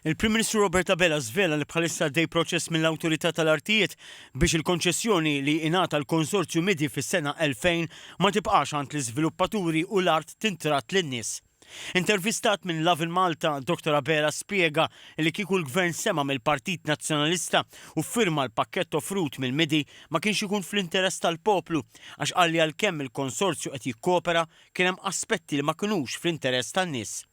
Il-Prim Ministru Robert Abela żvela li bħalissa għaddej proċess mill-Awtorità tal-Artijiet biex il-konċessjoni li ingħata l-Konsorzju Midi fis-sena 2000 ma tibqax għand l-iżviluppaturi u l-art tintratt lin-nies. Intervistat minn Lovin Malta, Dottor Abela spjega li kieku l-Gvern sema' mill-Partit Nazzjonalista u ffirma l-pakkett offrut mill-MIDI ma kienx ikun fl-interess tal-poplu għax qal li għalkemm il-konsorzju qed jikkopera kien hemm aspetti li ma kinux fl-interess tan-nies.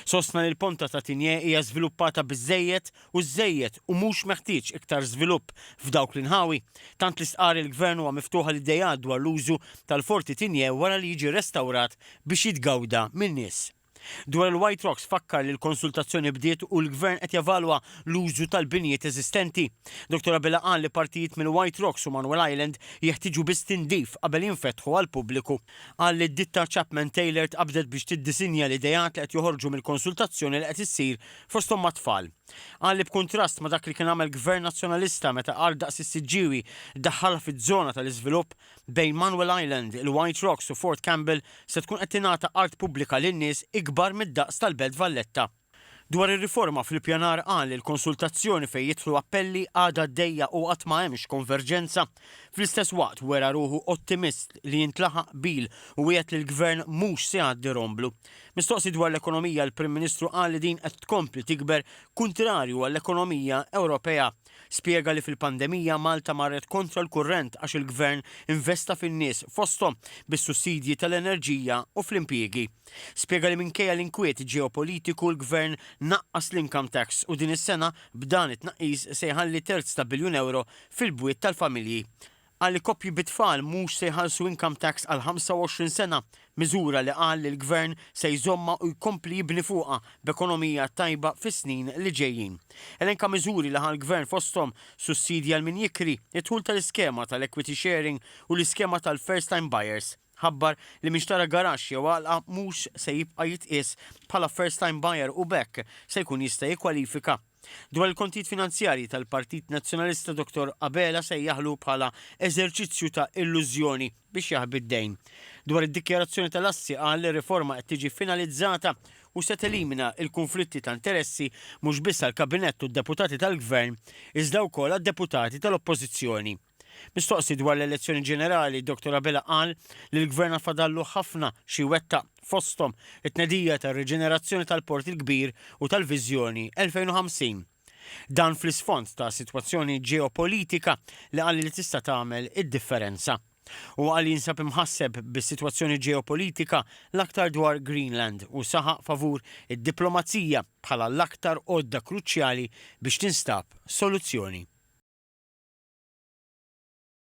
Sostna li l-Ponta ta' Tigné hija żviluppata biżżejjed u żżejjed u mhux meħtieġ iktar żvilupp f'dawk l-inħawi, tant li stqarr il-Gvern huwa miftuħ għal ideat dwar l-użu tal-Forti Tigné wara li jiġi restawrat biex jitgawda min-nies. Dwar il-White Rocks fakkar li l-konsultazzjoni bdiet u l-Gvern qed jevalwa l-użu tal-binjiet eżistenti. Dottor Abela qal li partijiet mill-White Rocks u Manuel Island jeħtieġu biss tindif qabel jinfetħu għall-pubbliku. Qal li d-ditta Chapman Taylor tqabbdet biex tiddisinja l-ideat li qed joħorġu mill-konsultazzjoni li qed issir fosthom mat-tfal. Qal li b'kuntrast ma' dak li kien għamel Gvern Nazzjonalista meta art daqs is-Siġġiewi daħħalha fiż-żona tal-iżvilupp, bejn Manuel Island, il-White Rocks u Fort Campbell se tkun qed tingħata art pubblika lin-nies ikbar mid-daqs tal-Belt Valletta. Dwar ir-riforma fl-ippjanar qal li l-konsultazzjoni fejn jidħlu appelli għadha għaddejja u għad ma hemmx konverġenza. Fl-istess waqt wera ruħu ottimist li jintlaħaq qbil u wiegħed li l-Gvern mhux se jgħaddi romblu. Mistoqsi dwar l-ekonomija l-Prim Ministru qal li din qed tkompli tikber kuntrarju għall-ekonomija Ewropea. Spjega li fil-pandemija Malta marret kontra l-kurrent għax il-Gvern investa fin-nies fosthom bis-sussidji tal-enerġija u fl-impjiegi. Spjega li minkejja l-inkwiet ġeopolitiku l-Gvern naqqas l-income tax u din is-sena b'dan it-tnaqqis se jħalli terz ta' biljun ewro fil-bwiet tal-familji. Qal li koppji bi tfal mhux se jħallsu income tax għal 25 sena, miżura li qal li l-Gvern se jżommha u jkompli jibni fuqha b'ekonomija tajba fis-snin li ġejjin. Elenka miżuri li ħa l-Gvern fosthom sussidji għal min jikri, id-dħul tal-iskema tal-equity sharing u l-iskema tal-first time buyers. Ħabbar li min xtara garaxx jew għalqa mhux se jibqa' jitqies bħala first time buyer u b'hekk se jkun jista' jikkwalifika. Dwar il-kontijiet finanzjarji tal-Partit Nazzjonalista Dottor Abela sejjaħlu bħala eżerċizzju ta' illużjoni biex jaħbi d-dejn. Dwar id-dikjarazzjoni tal-assi qal li r-riforma qed tiġi finalizzata u se telimina l-kunflitti ta' interessi mhux biss għall-Kabinett u d-deputati tal-Gvern iżda wkoll għad-deputati tal-Oppożizzjoni. Mistoqsi dwar l-elezzjoni ġenerali, Dottor Abela qal li l-Gvern għad fadallu ħafna xi jwettaq, fosthom it-tnedija tar-riġenerazzjoni tal-Port il-Kbir u tal-Viżjoni 2050. Dan fl-isfond ta' sitwazzjoni ġeopolitika li qal li tista' tagħmel id-differenza. Huwa qal li jinsab imħasseb bis-sitwazzjoni ġeopolitika l-aktar dwar Greenland u saħaq favur id-diplomazija bħala l-aktar għodda kruċjali biex tinstab soluzzjoni.